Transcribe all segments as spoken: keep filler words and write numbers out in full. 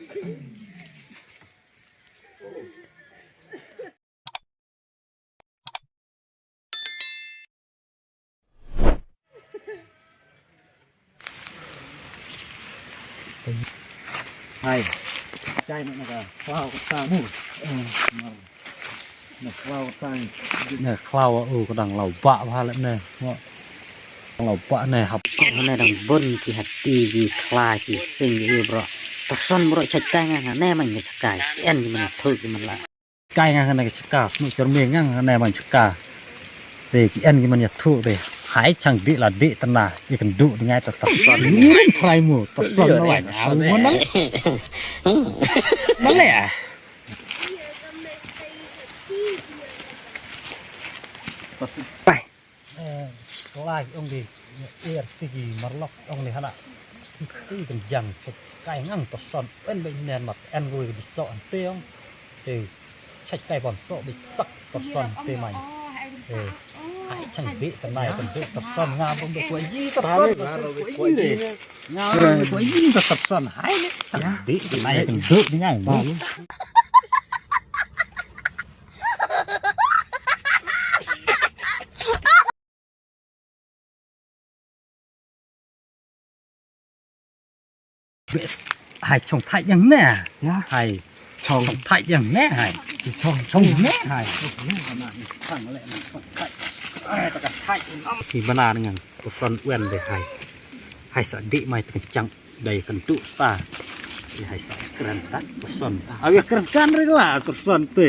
Hai. Chai na ka khlau ka ta mu. Na khlau ka ta. Na khlau u ka dang lau ba ba la ne. Dang lau ba ne hap. Ko ne dang bun ki hati ki khla ki sing ki bro. Person bro chai kai nga ne man ka chai kai. En ki man thu ki man la. Kai nga kane ka chaka, snu chermi nga kane man chaka. Te ki en ki man ïathuh te. Hai chang dih la dih tana, i kan duh di ngai ta ta son. Ngirim trai mu, ta son na lai. Au mana? Mana ya? Pai. Eh, lai ong di, er tiki marlok ong di hana. Ti kan jang chot kai ngang to son, en bai nen mat en gui di so an te ong. Te chot kai bom so di sak to son te mai. Eh, ai chang di ta nai kan di to son nga bom di kwa ji to son. Nga bom di kwa ji to son hai ni chang di ta nai kan di di ngai. Bes. Hai chong thai yang ne. Ya. Hai. Chong. Chong thai yang ne hai. Chong chong ne hai. Chong ne hai. Chong thai. Ai ta ka thai. Si bana dengan person wen de hai. Hai sa dik mai tengah chang dai kentuk sta. Hai sa keren tak person. Awi keren kan rila person tu.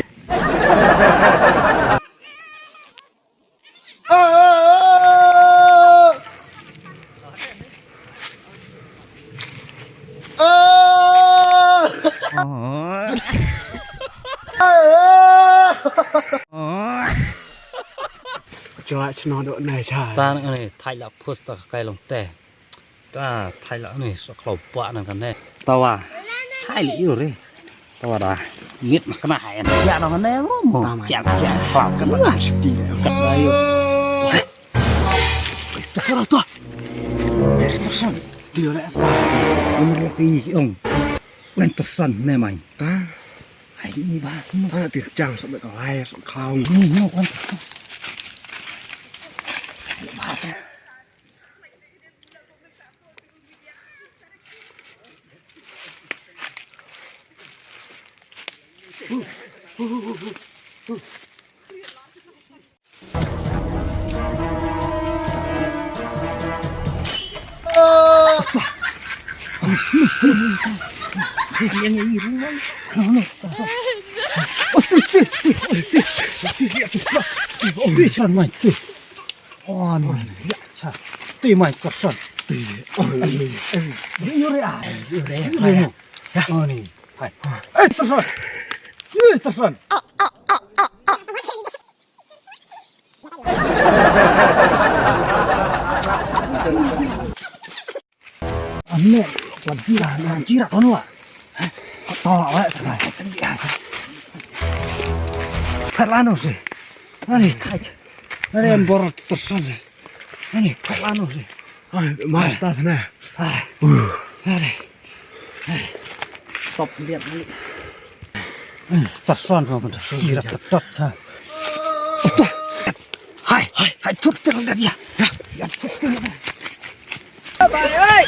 Jela chno do nai cha. Tan ne thai la pus ta kai long te. Ta thai la ne so klau pa nan kan ne. Tawa. Thai li yu re. Tawa da. Ngit ma kena hai. Ya no ne mo mo. Kian kian klau kan na. Ayo. Terserah tu. Terserah. Dia le. Umur lagi ong. Wen tersan ne mai. Ta. Hai ni ba. Ta ti chang so be kalai so klau. Ni no wen tersan. Hai. Eh, tersan. Eh, tersan. Ane, la jira, la jira kon la. To la, la. Phet la no se. Ani, thai. Ani, an bor tersan se. Ani, phet la no se. Ai, mas ta sana. Ai. Ani. Ai. Stop lihat ni. Ai, tersan ko, tersan. Jira ketat sa. Hai, hai, hai, tut terang dia. Ya, ya, tut terang. Hai, hai.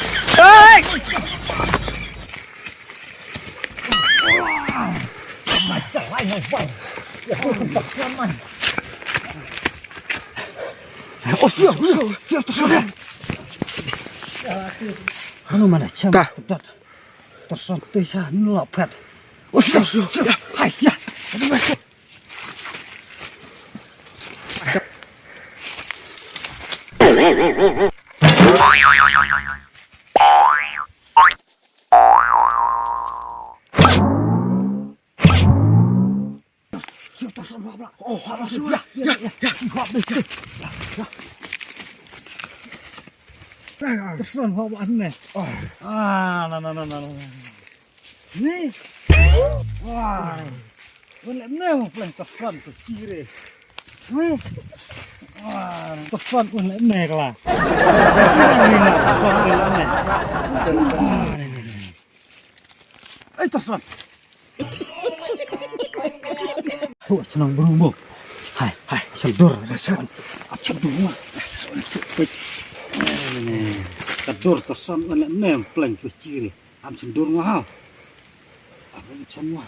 Oh, siap, siap, siap, siap. Anu mana, cem. Tersan tu sa nulak pet. Oh, siap, siap, siap. Hai, ya. Aduh, masuk. Tersan hok ba ne. Ah, na, na, na, na, na. Ni. Wah. Wan lem ne mo pleng tersan tu kire. Wah. Tersan wan lem ne kala. Tersan wan lem ne. Ah, ni, ni, ni. Tyrson. Hu, shnong bru mo. Hai, hai, shnong dur, shnong. Ap shnong dur mo. Ka dur tyrson, ne, ne, pleng chu chiri. Am shnong dur mo ha. Am shnong mo.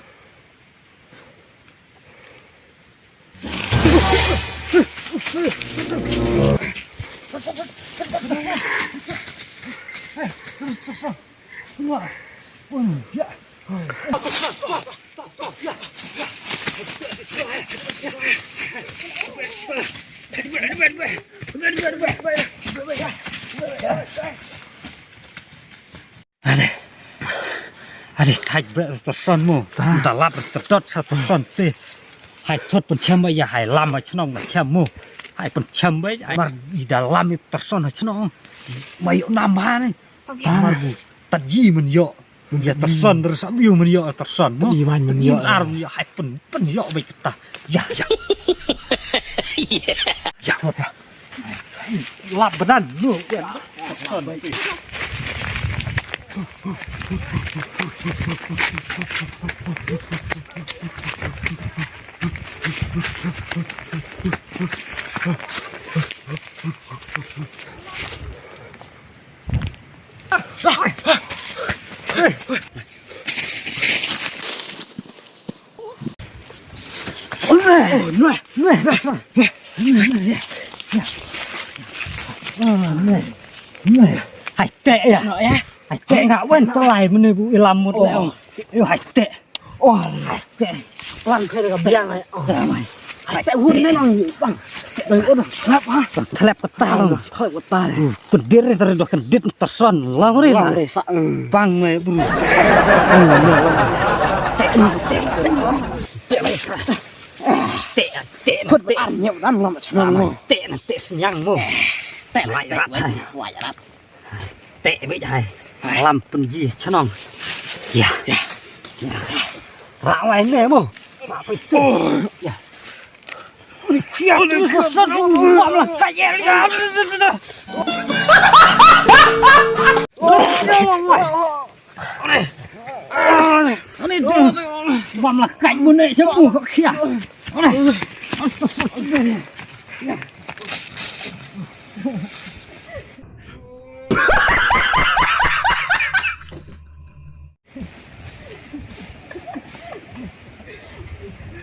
Ade. Ade, thait beh tyrson mo. Ta. Da lap tyrson sa tyrson te. Hai thot pyncham beh ïa hai lam ha chnong ma cham mo. Hai pyncham beh, hai mar i da lam i tyrson ha chnong. Ma ïoh nam ha ni. Ta. Mar bu. Tat ji men ïoh. Ïa tyrson der sa biu men ïoh tyrson mo. Pyn i man men ïoh. Ar men ïoh hai pyn, pyn ïoh beh kata. Ïa, ïa. Ïa, thot ïa. Lap bedan lu. Hai te ïa. Hai te nga wan trai mene bu ilam mut. Hai te. Oh, hai te. Lan phe ka biang ai. Hai te hun ne nang bang. Doi un klep ha. Klep kata. Klep kata. Kendir tadi dah kendit tyrson lang ri. Lang ri sa. Bang me bru. Te te te. Te te. Khut ar nyep dan lam chnong mo. Te na te snyang mo. Te lai rat. Lai rat. Te bit hai. Lam pynji chnong. Ïa. Ïa. Ra wai ne mo. Ra pynji. Ïa. Ri khia. Ri khia. Bam la kai ïa. Ani tu. Bam la kai mo ne sha mo khia.